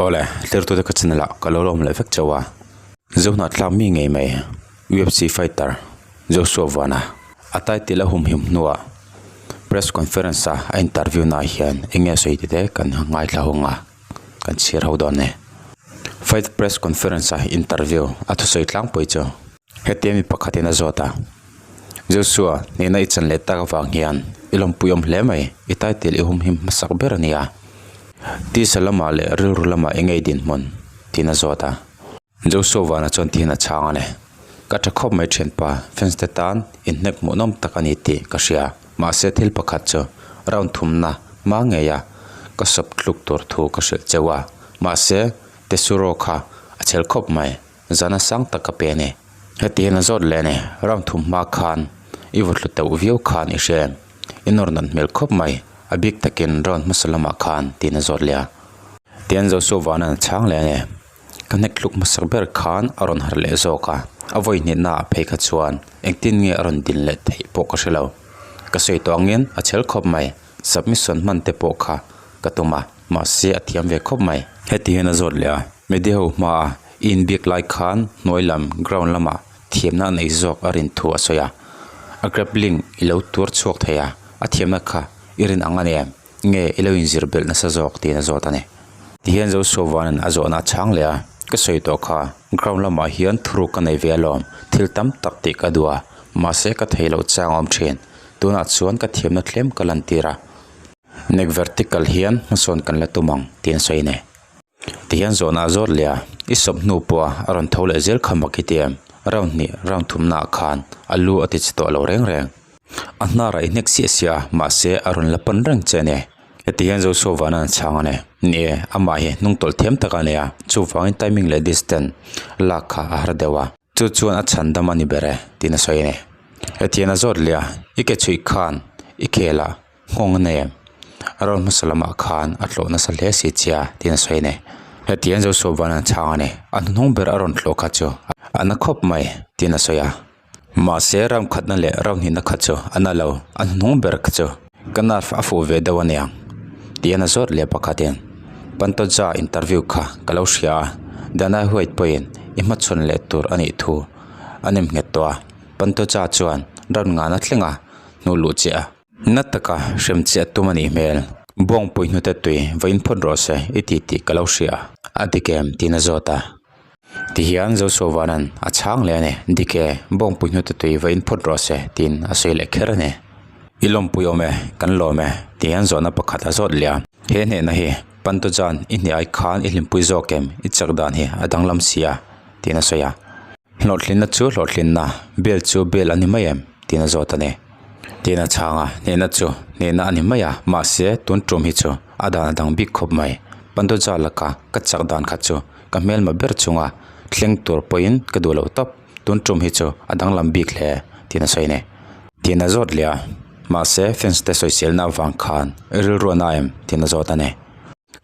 Awle, tlirtute ka channel ah ka lo lawm leh vek chauh a. Zohnahthlak mi ngei mai UFC fighter Joshua Van-a a title a humhim hnuah press conference a a interview naah hian eng nge a sawi tite kan ngaithla hawng a, kan chhiar ho dawn e. Fight press conference a interview a thusawi tlangpui chu hetia mi pakhatin a zawt a, Joshua hnehna i chan leh tak avang hian i lawmpui awm hle mai, i title i humhim hmasak ber a nia. Tisa lamah leh rilru lamah eng nge i dinhmun? tiin a zawt a. Joshua Vana chuan tihian a chhang a ni. Ka tha khawp mai thianpa, fans te tan inhnek hmuhnawm tak a ni tih ka hria. Mahse thil pakhat chu round thumna hma ngeia ka sawp tluk tur thu ka hrilh cheu a. Mahse Tesuro kha a chhel khawp mai, zana sang tak ka pe a ni. Heti hian a zawt leh a ni, round thum hma khan i vaw thlu teuh viau khan i hria em? I nawr nat hmel khawp mai, a bik takin round hmasa lamah khan tiin a zawt leh a. Tihian Joshua Vana'n a chhang leh a ni. Ka hnek tluk hmasak ber khan a rawn harh leh zawk a, a vawi hnihna ah phei kha chuan engtin nge a rawn din leh theih pawh ka hre lo. Ka sawi tawh angin a chhel khawp mai, submission hman te pawh kha ka tum a, mahse a thiam ve khawp mai. Heti hian a zawt leh a, media ho hmaa i inbiak lai khan hnuai lam ground lamah thiamna a nei zawk a rin thu a sawi a, a grappling i lo tuar chhuak thei a, a thiamna kha i rin ang a ni em? Nge i lo inzir belh nasa zawk tiin a zawt a ni. Tihian Joshua Vanan a zawhna a chhang leh a, Ka sawi tawh kha, ground lamah hian thuruk ka nei ve alawm, thil tam tak tih ka duh a, mahse ka thei loh chang a awm thin. Tunah chuan ka thiamna tlem ka lantir a. Nek vertical hian hmasawn kan la tum ang tiin a sawi a ni. Tihian zawhna a zawt leh a, i sawp hnu pawha a rawn tho leh zel kha mak i ti em? Round hnih, round thumnaah khan a lu a ti che tawh lo reng reng. A hnar a i hnek siah siah a, mahse a rawn la pan reng che a ni. Heti hian Joshua Vana an chhang a ni. Ni e, amah hi hnung tawlh thiam tak a ni a, chuvangin timing leh distance lak kha a har deuh a. Chu chuan a chhan dam a ni ber e, tiin a sawi a ni. Hetiang a zawt leh a, i ke chhuih khan i khel a, nghawng a nei em? A rawn hmasa lamah khan a tlawh nasa hle si che a, tiin a sawi a ni. Hetiang Joshua Vana an chhang a ni. A hnuhnung ber a rawn tlawh kha chu a na khawp mai, tiin a sawi a. Mahse round khatna leh round hnihna kha chu a na lo, a hnuhnung ber kha chu ka nerve a fuh ve deuh a nia tiin a zawt leh pakhatin Pantoja interview kha ka lo hria a, Dana White pawhin i hmachhawn leh tur a nih thu a nem nghet tawh a, Pantoja chuan round ngana thleng a hnuh luh chiah a. Na taka hrem chiah tum a nih hmel. Bawngpui hnute tui vawiin phawt rawh se i ti tih ka lo hria a dik em tiin a zawt a. Tihian Joshua Vanan a chhang leh a ni, Dik e, bawngpui hnute tui vawiin phawt rawh se tiin a sawi leh kher a ni. I lawmpui awm e, kan lawm e tihian zawhna pakhat a zawt leh a. He hnehna hi Pantojan i hne ai khan i hlimpui zawk em, i chak dan hi a danglam si a tiin a sawi a. Hlawhtlinna chu hlawhtlinna, bel chu bel a ni mai em? tiin a zawt a ni. Tiin a chhang a, hnehna chu hnehna a ni mai a, mahse tun tum hi chu a dan a dang bik khawp mai. Pantoja laka ka chak dan kha chu ka hmelma ber chunga thleng tur pawhin ka duh loh tawp, tun tum hi chu a danglam bik hle tiin a sawi a ni. Tiin a zawt leh a, mahse fans te sawiselna avang khan i rilru a na em? tiin a zawt a ni.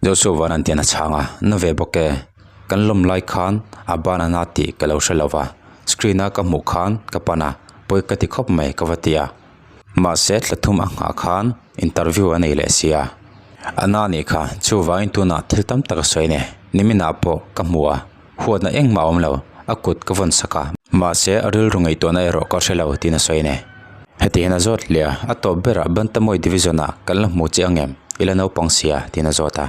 Joshua Vanan tian a chhang a, Na ve bawk e, kan lawm lai khan a ban a na tih ka lo hre lo va, screen a ka hmuh khan ka pan a, pawi ka ti khawp mai ka va ti a. Mahse thla thum a nghah khan interview a nei leh si a, a na nih kha chuvangin tunah thil tam tak a sawi a ni, niminah pawh ka hmu a, huatna engmah a awm lo, a kut ka vawn sak a, mahse a rilru ngaihtuahna erawh ka hre lo tiin a sawi a ni. Heti hian a zawt hle a, a tawp berah Bantamoy division ah kan la hmu che ang em? I la naupang sia tiin a zawt a.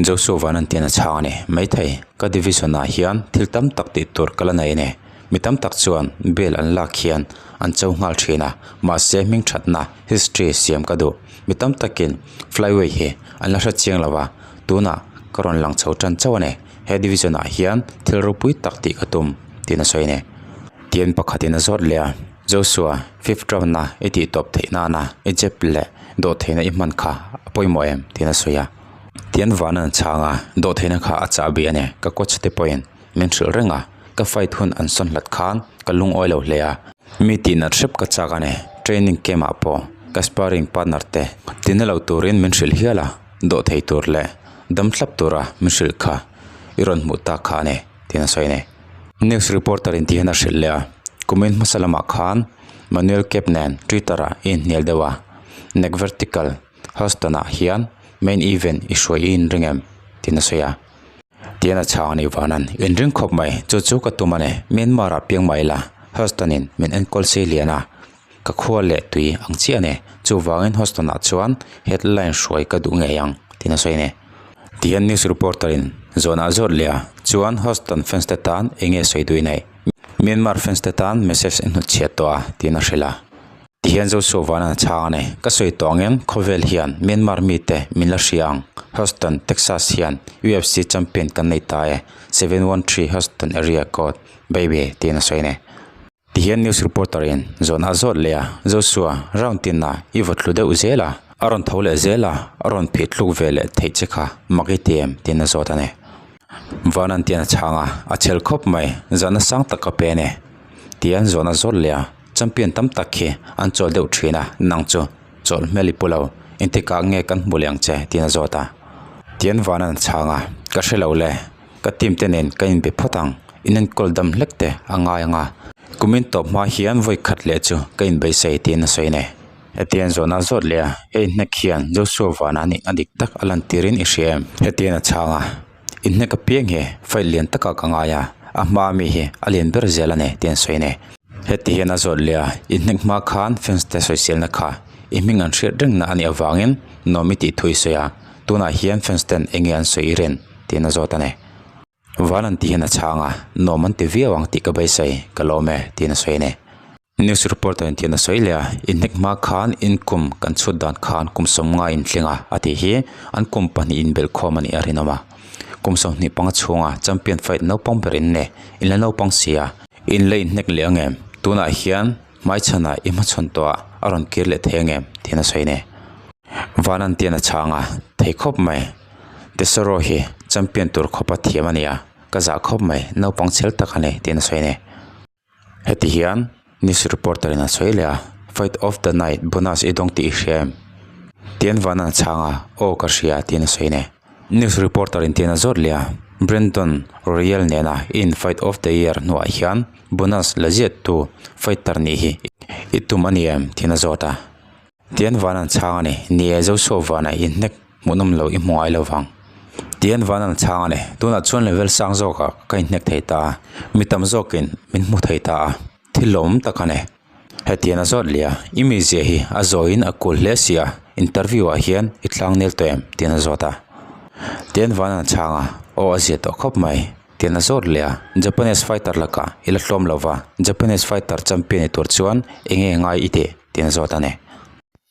Joshua Vanan tian a chhang a ni. Maithei, ka division ah hian thil tam tak tih tur ka la nei a ni. Mi tam tak chuan bel an lak hian an cho nghal thin a, mahse hming thatna history siam ka duh. Mi tam takin flyweight hi an la hre chiang lo a, tunah ka rawn lang chho tan chauh a ni. He division ah hian thil ropui tak tih ka tum tiin a sawi a ni. Tian pakhatin a zawt leh a, Joshua, fifth round a i tih tawp theih nana i jab leh dawhtheihna i hman kha a pawimawh em? tiin a sawi a. Tian van an chhang a, dawhtheihna kha a chah bih a ni. Ka coach te pawhin min hrilh reng a, ka fight hun an sawn hlat khan ka lungawi lo hle a. Mi tih nat hrep ka chak a ni, training camp ah pawh ka sparring partner te tina lo turin min hrilh hial a, dawhthei tur leh dam thlap tura min hrilh kha i rawn hmuh tak kha a ni, tiin a sawi a ni. News reporter in ti hian a hrilh leh a, kumin hmasa lamah khan Manuel Cape nen Twitter ah i inhnial deuh a, neck vertical Houston ah hian main event i hruai i inring em? tiin a sawi a. Tian a chhang a nih vanan inring khawp mai, chu chu ka tum a ni. Myanmar ah piang mai la, Houston in min enkawl si lian a, ka khua leh tui ang chiah a ni. Chuvangin Houston ah chuan headline hruai ka duh ngei ang, tiin a sawi a ni. Tihian news reporter in zawn ah zawt leh a, chuan Houston fans te tan eng nge sawi duh i neih? Myanmar fans te tan message i hnutchhiat tawh a, tiin a hrilh a. Tihian Joshua Vanan a chhang a ni. Ka sawi tawh angin khawvel hian Myanmar mite min la hria ang. Houston, Texas hian UFC champion kan nei ta e, 713 Houston area code, baby, tiin a sawi a ni. Tihian news reporter in zawhna a zawt leh a, Joshua, round tinah i vaw thlu deuh zel a, a rawn tho leh zel a, a rawn phih thluk ve leh theih che kha mak i ti em? tiin a zawt a ni. Vanan tian a chhang a, a chhel khawp mai, zahna sang tak ka pe a ni. Tihian zawhna zawt leh a, champion tam tak khi an chawl deuh thin a, nang chu chawlh hmel i pu lo, engtikah nge kan hmu leh ang che tiin a zawt a. Tihian Vanan a chhang a, ka hre lo le, ka team te nen ka inbe phawt ang, in enkawl dam hlek te a ngai ang a, kumin tawp hma hian vawi khat leh chu ka inbeisei tiin a sawi a ni. Hetiang zawhna zawt leh a, hei hnek hian Joshua vana nih a dik tak a lantirin i hria em? Hetiang a chhang a, inhnek apiang hi fight lian takah ka ngai a, a hma ami hi a lian ber zel a ni tih an sawi a ni. Heti hian a zawt leh a, inhnek hma khan fans te sawiselna kha i hming an hriat rengna a nih avangin nuam i tih thu i sawi a, tunah hian fans ten enge an sawi i rin? tiin a zawt a ni. Van an tih hian a chhang a, nuam an ti viau ang tih ka beisei, ka lawm e tiin a sawi a ni. News reporter in tian a sawi leh a, inhnek hma khan inkum kan chhut dan khan kum sawmnga inthleng a a tih hi an kum pahnih inbelh khawm a nih a rinawm a. Kum 25 chhunga champion fight naupang ber in nei, in la naupang si a, in la inhnek leh ang em? Tunah hian hmaichhanah i hmachhawn tawh a, a rawn kir leh thei ang em? Tiin a sawi a ni. Vanan tian a chhang a, thei khawp mai. Tesoro hi champion tur khawpa thiam a ni a, ka zah khawp mai, naupang chhel tak a ni tiin a sawi a ni. Heti hian news reporter in a sawi leh a, Fight of the night bonus i dawng tih i hria em? Tian Vanan a chhang a, Aw ka hria tiin a sawi a ni. News reporter in tian a zawt leh a, Brandon Royal nena i in fight of the year hnuah hian bonus la ziat tu fighter nih hi i tum a ni em? tiin a zawt a. Tian van an chhang a ni. Ni e, Joshua vanah i hnek hmuhnawm lo i hmu ngai lo vang. Tian van an chhang a ni. Tunah chuan level sang zawkah ka inhnek thei ta a, mi tam zawkin min hmu thei ta a, thil lawmawm tak a ni. Hetian a zawt leh a, i mizia hi a zawiin a kul hle si a, interview ah hian i tlang nel tawh em? Tian a zawt a. Tian van an chhang a, aw a zia tawh khawp mai. Tian a zawt leh a, Japanese fighter lakah i la tlawm lo va, Japanese fighter champion ni tur chuan eng nge ngai i tih? Tian a zawt a ni.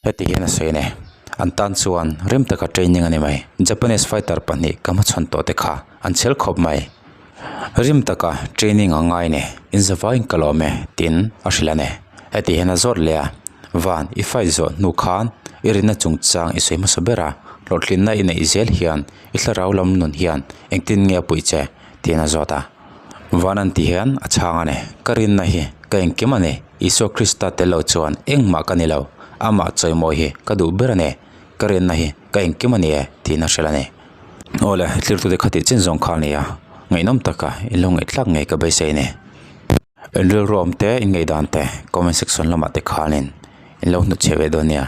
Heti hian a sawi a ni, An tan chuan rem taka training a ni mai. Japanese fighter pahnih ka hmachhawn tawh te kha an chhel khawp mai. Rim taka training a ngai a ni, inzavaiin ka lawm e, tiin a hrilh a ni. Heti hian a zawt leh a, Van, i fight zawh hnu khan i rinna chungchang i sawi hmasa ber a, hlawhtlinna i neih zel hian i thlarau lam nun hian engtin nge a puih che? tiin a zawt a. Van an tih hian a chhang a ni. Ka rinna hi ka engkim a ni. Isua Krista tel lo chuan engmah ka ni lo. Amah chawimawi hi ka duh ber a ni. Ka rinna hi ka engkim a ni e tiin a hrilh a ni. Awle, thiltute kha tih chin zawng kha a ni a. Ngaihnawm taka in lo ngaihthlak ngei ka beisei a ni. In rilru awm te, in ngaihdan te comment section lamah te khanin in lo hnutchhiah ve dawn nia.